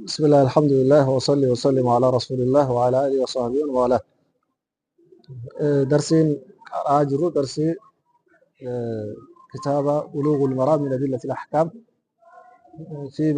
بسم الله، الحمد لله، وصلي وسلم على رسول الله وعلى آله وصحبه ومن والاه. درسين قرآ jirru darsii kitaaba بلوغ المرام من أدلة الأحكام في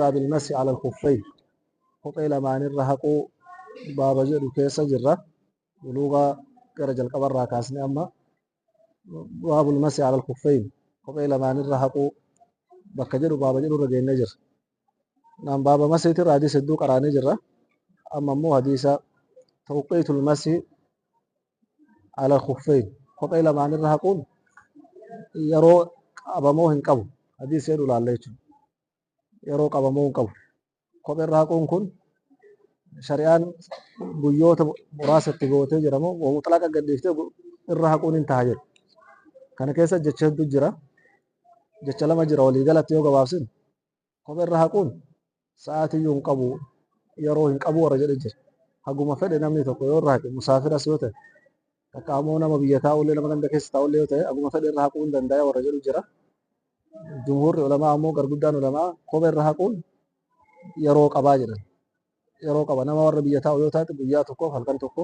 باب المسح على الخفين، kophee lamaanirra haquu baaba jedhu keessa jirra. Buluuga gara jalqabarraa kaasne amma باب المسح على الخفين، kophee lamaanirra haquu bakka jedhu, baaba jedhu irra geennee jirra. Naan baaba masiitirra hadiisa hedduu qaraanee jirra. Amma immoo hadiisa توقيت المسح على الخفين، kophee lamaanirra haquun yeroo qabamoo hin qabu hadiisa jedhu ilaalla jechuudha. Yeroo qabamoo hin qabu. Kophee irra haquun kun shari'aan guyyoota muraasa itti gootee jira moo mutlaqa gadhiiftee irra haquun hin taha jedhu. Kana keessa jecha hedduu jira. Jecha lama jira waliigalatti yoo gabaabsine. Kophee irra haquun sa'aatiyyuu hin qabu, yeroo hin qabu warra jedhe jira. Haguma fedhe namni tokko yoo irra haqe, musaafiras yoo ta'e, takka ammoo nama biyya taa'ullee, nama ganda keessa taa'ullee yoo ta'e, haguma fedhe irra haquu hin danda'a warra jedhu jira. Jumhuurri ulamaa ammoo, garguddaan ulamaa, kophee irra haquun yeroo qabaa jedhan. Yeroo qaba. Nama warra biyya taa'u yoo taate guyyaa tokkoof halkan tokko,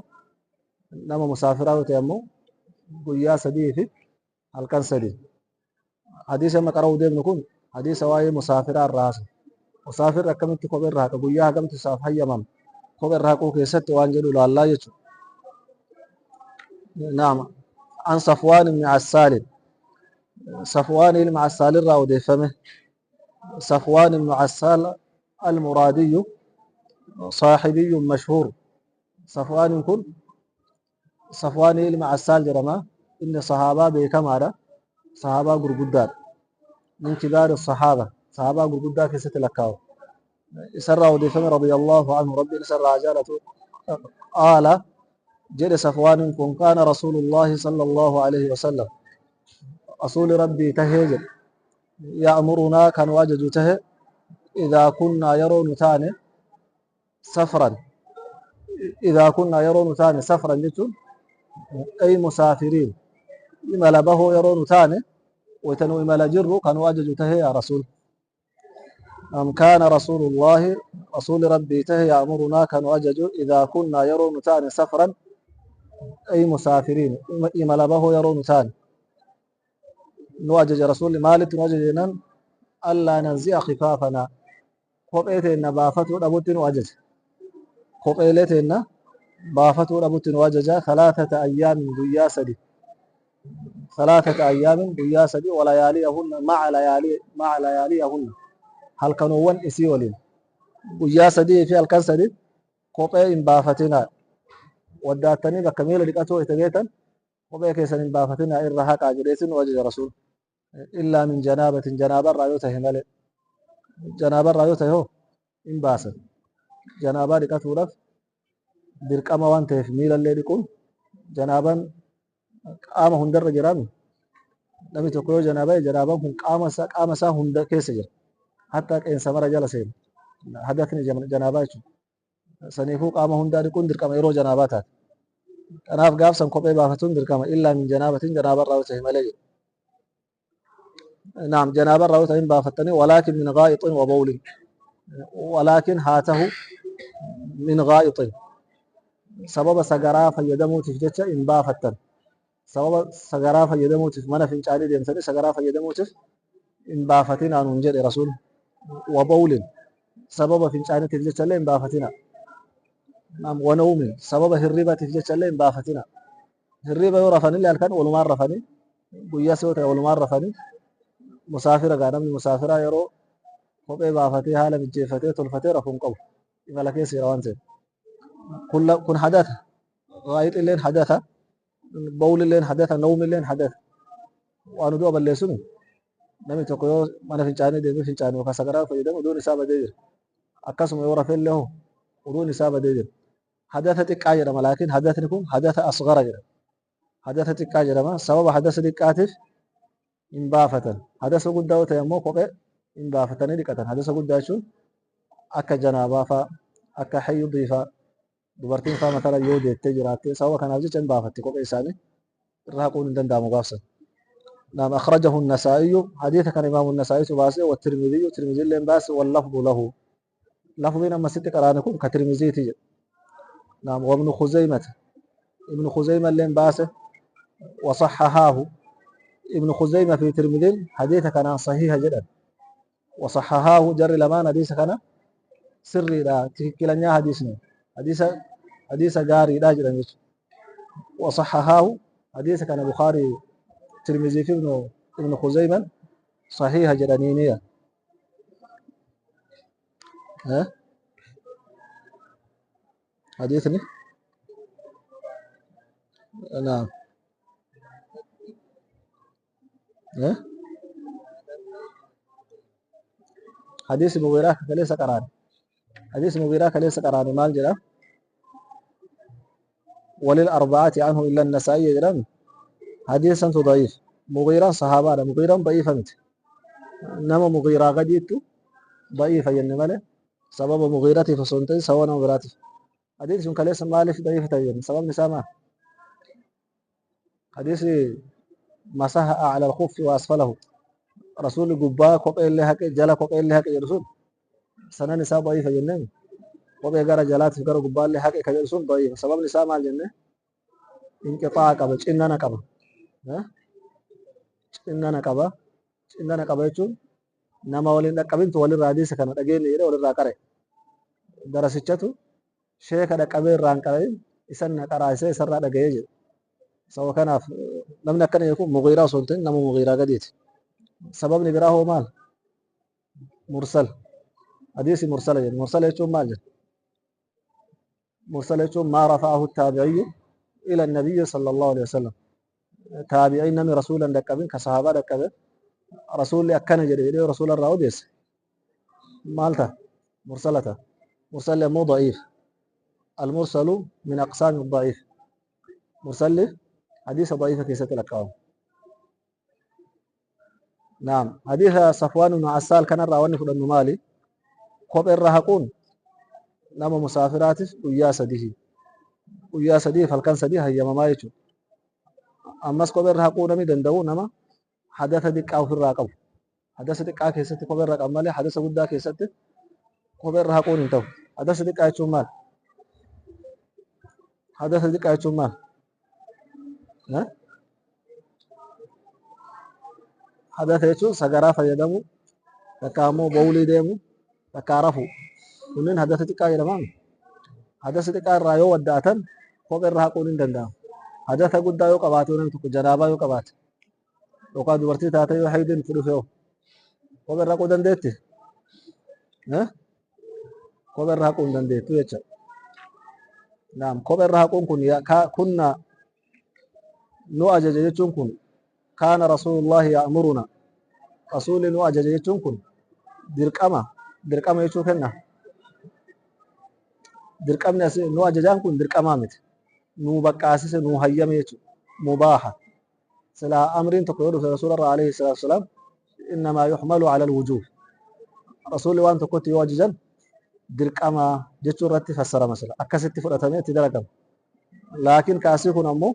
nama musaafiraa yoo ta'e ammoo guyyaa 3 fi halkan 3. Hadiisa amma qara'uu deemnu kun hadiisa waa'ee musaafiraa irraa haasa. Musaafirri akkamitti kophee irra haqa, guyyaa hagamtu isaaf hayyamama kophee irra haquu keessatti waan jedhu ilaallaa jechuudha. نعم، عن صفوان بن عسال، صفوان ilma Cassaal irraa odeeffame. صفوان بن عسال المرادي، صحابي مشهور. صفوان kun Safwaan ilma Cassaal jedhama. Inni sahaabaa beekamaadha. Sahaabaa gurguddaadha. من كبار الصحابة، sahaabaa gurguddaa keessatti lakkaa'u. Isarraa odeeffame، رضي الله عنه، rabbiin isarraa haa jaalatu. قال، jedhe Safwaanin kun، كان رسول الله صلى الله عليه وسلم، rasuuli rabbii tahee jedhe، يأمرنا، kan nu ajaju tahe، إذا كنا، yeroo nu taane، سفرا، إذا كنا، yeroo nu taane، سفرا jechuun أي مسافرين، imala bahoo yeroo nu taane, wayta nu imala jirru kan nu ajaju tahe yaa rasuul. أم كان رسول الله، رسول ربي ته، يأمرنا، kan nu ajaju، إذا كنا، yeroo nu taane، سفرا أي مسافرين، imala bahoo yeroo nu taane nu ajaja rasuulli. Maalitti nu ajaja jennaan، ألا ننزع خفافنا، kophee teenna baafatuu dhabutti nu ajaja. Kopheelee teenna baafatuu dhabutti nu ajaja. ثلاثة أيام، guyyaa 3، ثلاثة أيام، guyyaa 3، ولياليهن، مع لياليهن، halkanoowwan isii waliin. Guyyaa 3 fi halkan 3 kophee hin baafatinaa. Waddaattanii bakka miila dhiqatuu itti geetan kophee keessan hin baafatinaa, irra haqaa jedheetin nu ajaja rasuul. إلا من جنابة، janaabarraa yoo tahe malee. Janaabarraa yoo tahe hoo hin baasan. Janaabaa dhiqatuudhaaf dirqama waan ta'eef miilallee dhiquun, janaabaan qaama hundarra jiraami. Namni tokko yoo janaabaa, janaabaan kun qaama isaa hunda keessa jira. Hatta qeensa mara jala seena. Hadathni janaabaa jechuudha. Saniifuu qaama hundaa dhiquun dirqama yeroo janaabaa taate. Kanaaf gaafsan kophee baafatuun dirqama. إلا من جنابة، janaabarraa yoo tahe malee jedhu. نعم، janaabarraa yoo tahe hin baafattanii. ولكن من غائط وبول، ولكن haa tahu، من غائط، sababa sagaraa fayyadamuutiif jecha hin baafattan. Sababa sagaraa fayyadamuutiif, mana fincaanii deemtanii sagaraa fayyadamuutiif hin baafatinaa nuun jedhe rasuul. وبول، sababa fincaaniitiif jecha illee hin baafatinaa. نعم، ونوم، sababa hirribaatiif jecha illee hin baafatinaa. Hirriba yoo rafanillee halkan walumaan rafanii, guyyaas yoo ta'e walumaan rafanii. Musaafira gaa, namni musaafiraa yeroo kophee baafatee haala mijjeeffatee tolfatee rafuu hin qabu. Imala keessa jira waan ta'eef. Kun hadatha. غائط illeen hadatha. بول illeen hadatha. نوم illeen hadatha. Waan uduu balleessunu namni tokko yoo mana fincaanii deemee fincaanii yookaan sagaraa fayyadamu uduun isaa badee jira. Akkasuma yoo rafellee hoo uduun isaa badee jira. Hadatha xiqqaa jedhama, laakiin hadathni kun hadatha أصغر jedhama. Hadatha xiqqaa jedhama. Sababa hadasa xiqqaatiif hin baafatan. Hadasa guddaa yoo ta'e ammoo kophee hin baafatanii dhiqatan. Hadasa guddaa jechuun akka janaabaa faa, akka hayyudii faa, dubartiin faa matala yoo deettee jiraatte sababa kanaaf jecha hin baafatti kophee isaanii, irraa haquun hin danda'amu gaafsan. نعم، أخرجه النسائي، حديث كان إمام النسائي باسه، والترمذي، ترمذي اللين باس، واللفظ له، لفظين أما ست قرانكم كترمذي تجي. نعم، وابن خزيمة، ابن خزيمة اللين باسه، وصححاه ابن خزيمة في ترمذي، حديث كان صحيح جدا، وصححاه جر لمان، حديث كان سري لا تكلنيا، حديثنا حديث حديث غاري لا جدا، وصححاه، حديث كان بخاري ترمذي في ابن خزيمة صحيح جدانينية. ها، حديثني، نعم، ها، حديث مغيرة ليس قران، حديث مغيرة ليس قران، مال جرا، وللأربعة عنه إلا النسائي جرا، حديث ضعيف. مغيرة صحابة، مغيرة ضعيفة مت، نما مغيرة غديت ضعيفة ين ماله، سبب مغيرتي فسنتي سواء مغيرتي، حديث كليس مالف ضعيفة ين، سبب نسامة حديث مسح أعلى الخف وأسفله، رسول gubbaa kophee illee haqe, jala kophee illee haqe jedhu sun sanani isaa da'iifa jenneen. Kophee gara jalaatiif gara gubbaa illee haqe ka jedhu sun da'iifa. Sababni isaa maal jenne? Inqixaa qaba, cinnana qaba, cinnana qaba. Cinnana qaba jechuun nama waliin dhaqqabintu walirraa hadiisa kana dhageenye jedhee walirraa qare. Darasichatu sheeka dhaqqabee irraa hin qara'in, isan na qaraasee isarraa dhaga'ee jedhe. Sababa kanaaf namni akkana jedhu kun Mugiiraa osoo hin ta'in nama Mugiiraa gadiiti. Sababni biraa hoo maal? Mursal, hadiisi mursala jedhu. Mursala jechuun maal jedhu? Mursala jechuun maa rafa'ahu taabiciyyu ila nabiyyi sallallahu alaihi wasallam. Taabiciin namni rasuula hin dhaqqabin ka sahaabaa dhaqqabe, rasuulli akkana jedhe jedhee rasuula irraa odeesse maal ta'a? Mursala ta'a. Mursalli ammoo da'iif. المرسل من أقسام الضعيف. مرسل حديث ضعيف كيست الأقوام. نعم، حديث صفوان بن عسال كان راوني فدن مالي، kophee irra haquun nama musaafiraatiif guyyaa sadihi, guyyaa sadiif halkan sadii hayyamamaa jechuudha. Ammas kophee irra haquu namni danda'u nama hadasa xiqqaa ofirraa qabu. Hadasa xiqqaa keessatti kophee irra qabu malee hadasa guddaa keessatti kophee irra haquun hin ta'u. Hadasa xiqqaa jechuun maal? Hadasa xiqqaa jechuun maal? Hadasa jechuun sagaraa fayyadamu, takka ammoo bowlii deemu, takka rafu. Kunneen hadasa xiqqaa jedhamaa. Hadasa xiqqaa irraa yoo wadda'atan kophee irra haquun hin danda'amu. Hadasa guddaa yoo qabaate, namni tokko janaabaa yoo qabaate yookaan dubartii taate yoo haydiin itti dhufe, kophee irra haquu dandeetti? Kophee irra haquu hin dandeettu jecha. Naam, kophee irra haquun kun kunna nu ajaja jechuun kun, كان رسول الله يأمرنا، rasuulli nu ajaja jechuun kun dirqama, dirqama jechuu kenna. Dirqamni as nu ajajaan kun dirqamaa miti. Nu baqqaasise, nu hayyame jechuudha. Mubaaha. Silaa amriin tokko yoo dhufe rasuula irraa عليه الصلاة والسلام إنما يحمل على الوجوب. Rasuulli waan tokkotti yoo ajajan dirqama jechuu irratti fassarama sila. Akkasitti fudhatamee itti dalagama. Laakiin kaasii kun ammoo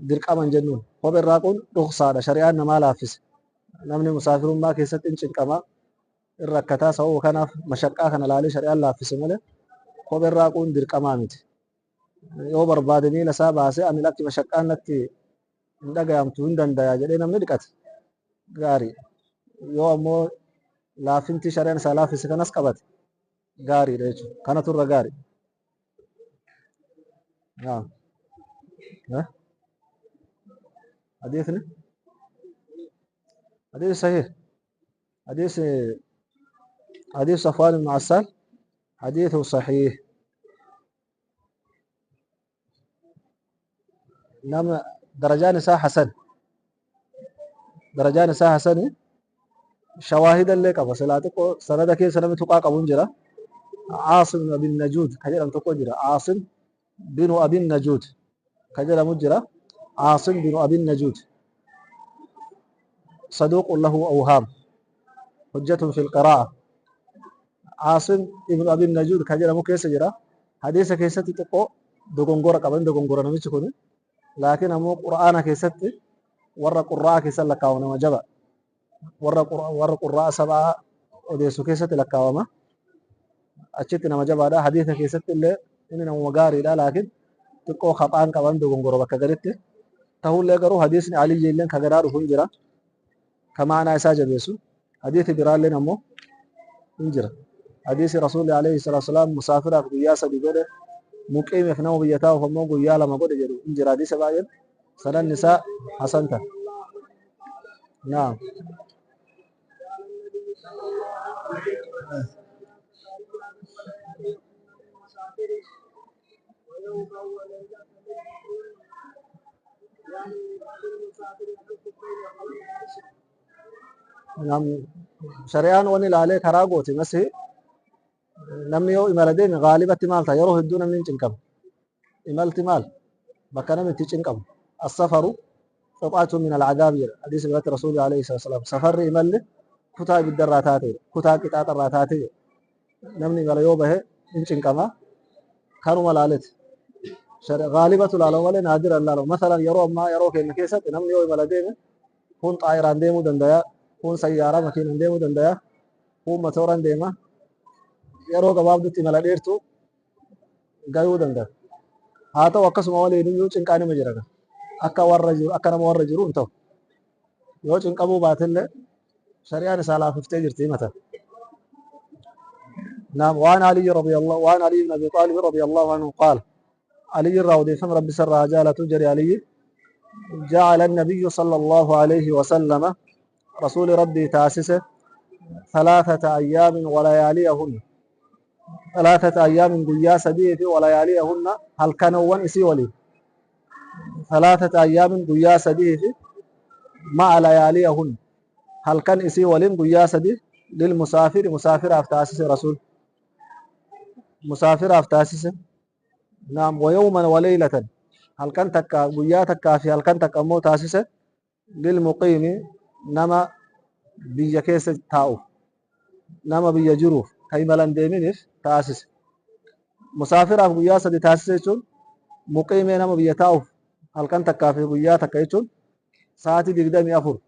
dirqama hin jennuun. Kophee irraa kun dhoksaadha. Shari'aan namaa laaffise. Namni musaafirummaa keessatti hin cinqamaa, hin rakkataa, sababa kanaaf mashaqqaa kana laalee shari'aan laaffise malee kophee irraa kun dirqamaa miti. Yoo barbaade miila isaa baasee, ani lakki mashaqqaan natti hin dhagayamtu, hin dandaya jedhee namni dhiqate gaarii. Yoo ammoo laafinti shari'aan isaa laaffise kanas qabate gaariidha jechuudha. Kanatu irra gaarii. Naam. حديثنا حديث صحيح، حديث حديث صفوان بن عسال حديث صحيح. نعم، درجان isaa حسن، درجان isaa حسن، شواهد illee qaba. Silaa xiqqoo sanada keessa namni tuqaa qabu hin jira. عاصم بن أبي النجود ka jedhamu tokko jira. عاصم بن أبي النجود ka jedhamu jira. عاصم بن أبي النجود صدوق له أوهام، حجة في القراءة. عاصم ابن أبي النجود ka jedhamu keessa jira. Hadiisa keessatti xiqqoo dogongora qaban, dogongora namichi kun, laakiin ammoo qura'aana keessatti Warra qurraa'a keessatti lakkaawama, nama jaba. Warra qurraa'a sab'aa odeessu keessatti lakkaawama. Achitti nama jabaadha. Hadiisa keessatti illee inni namuma gaariidha, laakiin xiqqoo khaxaan qaban, dogongoro bakka gaditti. Tahullee garuu hadiisni Aliyyi illeen ka garaa dhufu hin jira. Ka maanaa isaa jabeessu. Hadiisi biraalleen ammoo hin jira. Hadiisi Rasuulli alayhi salaatu wasalaam musaafiraaf guyyaa 3 godhe, muqiimiif, nama biyya taa'uuf ammoo guyyaa 2 godhe jedhu hin jira. Hadiisa baay'een sanadni isaa hasan ta'a. Naam. Naam, shari'aan wani ilaalee karaa gooti masii namni yoo imala deeme gaalibatti maal ta'a? Yeroo hedduu namni hin cinqamu. Imalti maal? Bakka namni itti cinqamu. As-safaru qixaatun min al-cadaab jedha hadiisa biratti Rasuulli alayhi salaatu wasalaam. Safarri, imalli kutaa ibiddarraa taate jedha, kutaa qixaaxarraa taate jedha. Namni imala yoo bahe hin cinqama. Kanuma laaleti gaalibatu laalama malee naadira hin laalamu. Masalan, yeroo ammaa yeroo keenya keessatti namni yoo imala deeme, kun xaayiraan deemuu dandaya, kun sayyaaraa makiinaan deemuu dandaya, kun motoraan deema. Yeroo gabaabdutti imala dheertuu gayuu danda'a. Haa ta'u, akkasuma waliin iyyuu cinqaa nima jira. Akka warra jiru, akka nama warra jiru hin ta'u. Yoo cinqamuu baatellee shari'aan isaa laafiftee jirti himata. نعم، وعن علي رضي الله وعن علي بن ابي طالب رضي الله عنه قال، علي الراودي فم ربي سر جالة جري علي: جعل النبي صلى الله عليه وسلم، رسول ربي تاسسه، ثلاثة أيام ولياليهن، ثلاثة أيام guyyaa sadii fi ولياليهن halkanowwan isii waliin، ثلاثة أيام guyyaa sadii fi مع لياليهن halkan isii waliin guyyaa 3 للمسافر musaafiraaf taasise. Rasuul musaafiraaf taasise. نعم، ويوما وليلة halkan takka, guyyaa takkaa fi halkan takka ammoo taasise للمقيم nama biyya keessa taa'uuf, nama biyya jiruuf, ka imalan deeminiif taasise. Musaafiraaf guyyaa 3 taasise jechuun, muqiimee nama biyya taa'uuf halkan takkaa fi guyyaa takka jechuun sa'aatii 24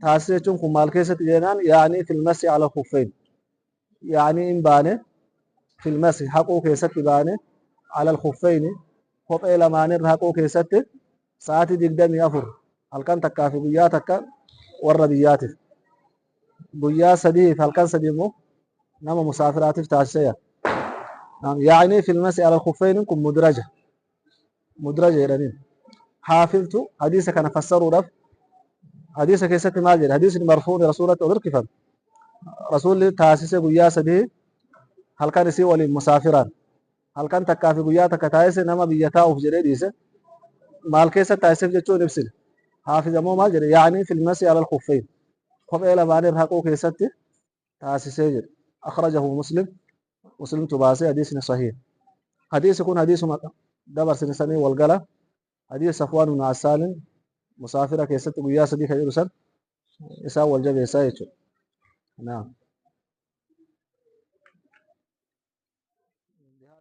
taasise jechuun, kun maal keessatti jennaan, يعني في المسح على الخفين، يعني in baane في المسح haquu keessatti baane، على الخفين kophee lamaanirra haquu keessatti sa'aatii 24, halkan takkaa fi guyyaa takka warra biyyaatiif, guyyaa 3 fi halkan 3 immoo nama musaafiraatiif taasiseera. يعني في المسح على الخفين kun mudraja, mudraja jedhaniin. Haafiltu hadiisa kana fassaruudhaaf hadiisa keessatti maal jedhe? Hadiisni marfuun rasuulatti ol hirkifame. Rasuulli taasise guyyaa 3 halkan isii waliin musaafiraan, halkan takkaa fi guyyaa takka taasise nama biyya taa'uuf jedhee dhiise. Maal keessatti taasiseef jechuun ibsine. Haafiz ammoo maal jedhe? يعني في المسح على الخفين kophee lamaanirra haquu keessatti taasisee jedhe. أخرجه مسلم, muslimtu baasee. Hadiisni sahiih. Hadiisi kun hadiisuma dabarsine sanii walgala. Hadiis Safwaan ibn Assaalin musaafira keessatti guyyaa 3 kan jedhu san isaan wal jabeessaa jechuudha. نعم.